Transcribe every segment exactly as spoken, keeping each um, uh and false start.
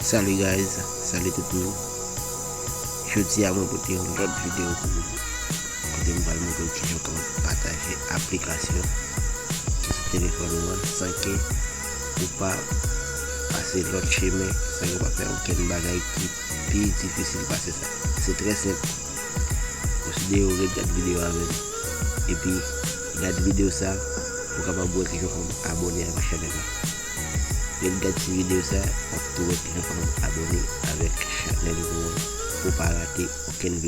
Salut guys, salut tout moun. Jodi a mwen pote yon lòt videyo pou nou. Kote m pral montre w kijan w kapab pataje aplikasyon ki sou telefòn ou an san ke ou pa pase lòt chemen, san ke w pa fè okenn bagay ki pi difisil pase sa. Se trè senp. Konsidere w ret gad videyo avè m. Epi, gad videyo sa pou w kapab wè kijan w kapab abòne avèk chanèl la. Ret gad ti videyo sa, w ap tou wè kijan w kapab abòne avèk chanèl nou an pou w pa rate okenn videyo.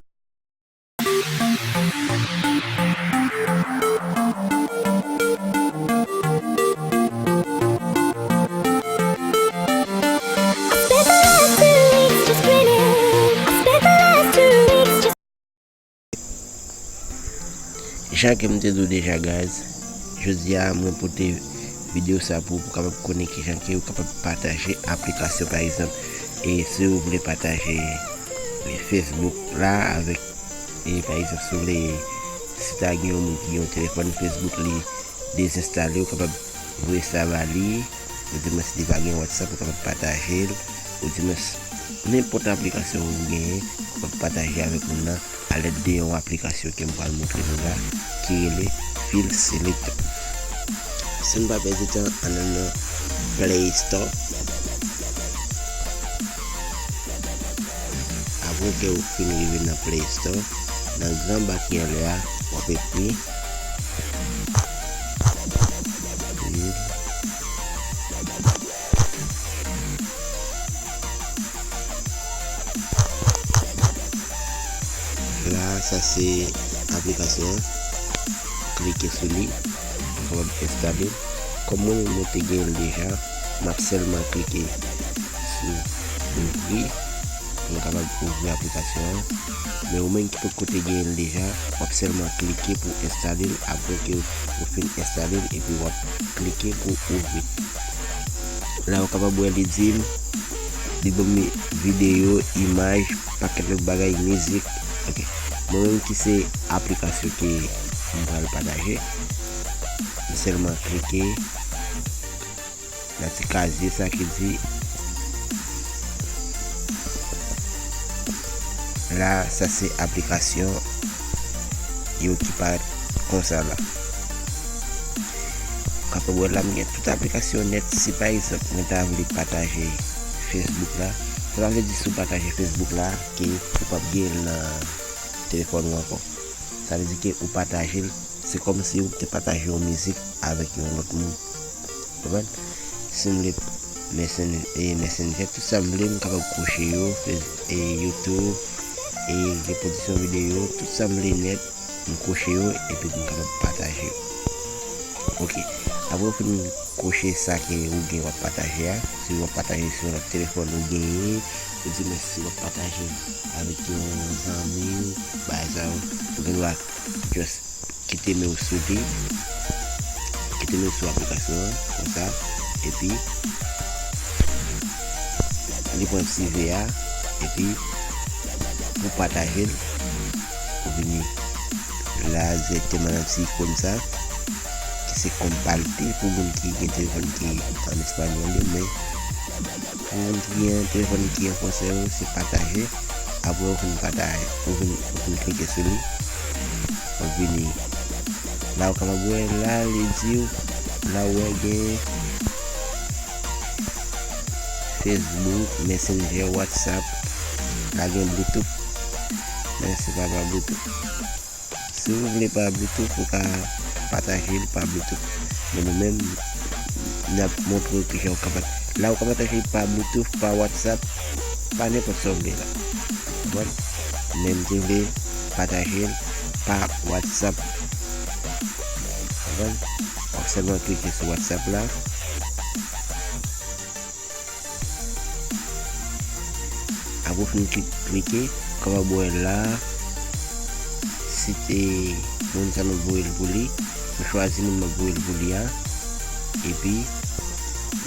Jan ke m te di w deja, guys, jodi a mwen pote videyo sa pou ou, pou w kapab konnen kijan ke ou kapab pataje aplikasyon, pa egzanp, e si w vle pataje, e, Facebook la avèk, e, pa egzanp, si w vle, si ta gen yon moun ki gen yon telefòn Facebook, li dezenstale, ou kapab voye sa ba li, ou di mwen si li pa gen WhatsApp, ou kapab pataje l, ou di mwen nenpòt aplikasyon ou genyen, ou kapab pataje avèk moun nan alèd de yon aplikasyon ke m pral montre nou la, ki rele Fil Selector. San n pa pèdi tan, ann al nan Play Store. Apre ke ou fin rive nan Play Store, nan gran ba ki anlè a, w ap ekri la, sa se aplikasyon an. Klike sou li pou kapab enstale l. Kòm mwen menm mwen te gen l deja, m ap sèlman klike sou ouvri pou m kapab ouvri aplikasyon an. Men ou menm ki potko te gen l deja, w ap sèlman klike pou enstale l apre ke ou fin enstale l epi w ap klike pou ouvri. La ou kapab wè li di m, li ban m videyo, imaj, pakèt lòt bagay, mizik. Ok. Mwen menm ki se aplikasyon ke m pral pataje, m sèlman klike nan ti kazye sa ki di la, sa se aplikasyon yo ki parèt konsa la. Kapab wè la, m gen tout aplikasyon nèt. Si pa egzanp, mwen ta vle pataje Facebook la, sa pa vle di si w pataje Facebook la, ke ou p ap gen l nan telefòn ou ankò. Sa vle di ke ou pataje l, se kòmsi ou te pataje yon mizik avèk yon lòt moun. Konprann? Si m vle Messen-, e, Messenger, tout sa m vle, m kapab kwoche yo, Face-, e, YouTube, e, repwodiksyon videyo, tout sa m vle nèt, m kwoche yo, epi m kapab pataje yo. Ok. Apre w fin kwoche sa ke ou gen w ap pataje a, si w ap pataje sou yon lòt telefòn ou genyen, ou di mwen si w ap pataje avèk yon zanmi w, bagay sa yo, ou gen dwa just kite men w sou li, kite men w sou aplikasyon an, konsa, epi li pran ti ve a, epi pou pataje l, ou vini la dirèkteman nan ti ikòn sa, ki se comparte pou moun ki gen telefòn ki an espanyòl yo, men pou moun ki gen telefòn ki an fransè yo, se pataje. Apre ou fin pataje, ou fin, ou fin klike sou li, w ap vini la, ou kapab wè la, li di w, la ou wè gen Facebook, Messenger, WhatsApp, la gen Bluetooth. Men se pa pa Bluetooth. Si w vle pa Bluetooth, ou ka pataje l pa Bluetooth. Men nou menm, n ap montre w kijan ou ka pat-, la ou ka pataje l pa Bluetooth, pa WhatsApp, pa nenpòt sa w vle la. Konprann? Men m te vle pataje l pa WhatsApp. Konprann? W ap sèlman klike sou WhatsApp la. Apre w fin kli-, klike, Kòman m ap voye l la? Si se moun sa m ap voye l pou li, m chwazi moun m ap voye l pou li a, epi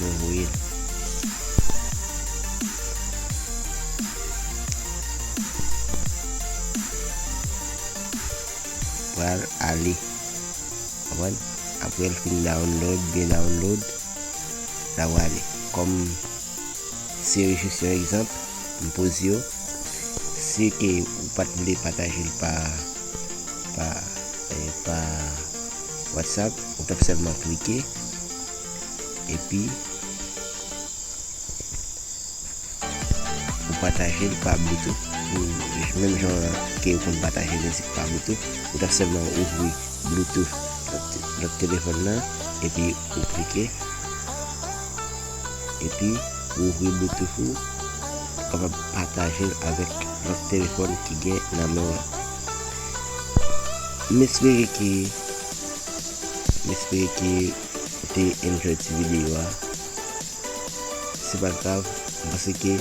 mwen voye l. Pral ale. Konprann? Apre l fin download, byen download, l ap ale. Kòm se jis yon egzanp, m poze yo. Si ke ou pa t vle pataje l pa, pa, eh, pa WhatsApp, ou t ap sèlman klike, epi ou pataje l pa Bluetooth. Ou, menm jan ke ou konn pataje mizik pa Bluetooth, ou t ap sèlman ouvri Bluetooth lòt, lòt telefòn nan, epi ou klike, epi ou ouvri Bluetooth ou, ou kapab pataje l avèk lòt telefòn ki gen nan men w la. M espere ke, m espere ke ou te enjoy ti videyo a. Se pa grav, m panse ke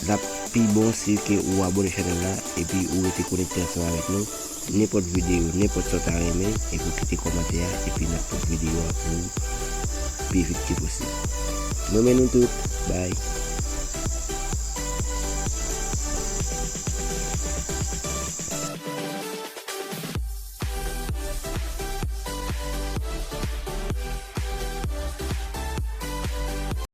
l ap pi bon si ke ou abòne chanèl la epi ou rete konekte ansanm avèk nou. Nenpòt videyo, nenpòt sa w ta renmen, epi w kite kòmantè a, epi n ap pot videyo a pou ou pi vit ke posib. M renmen nou tout. Bye.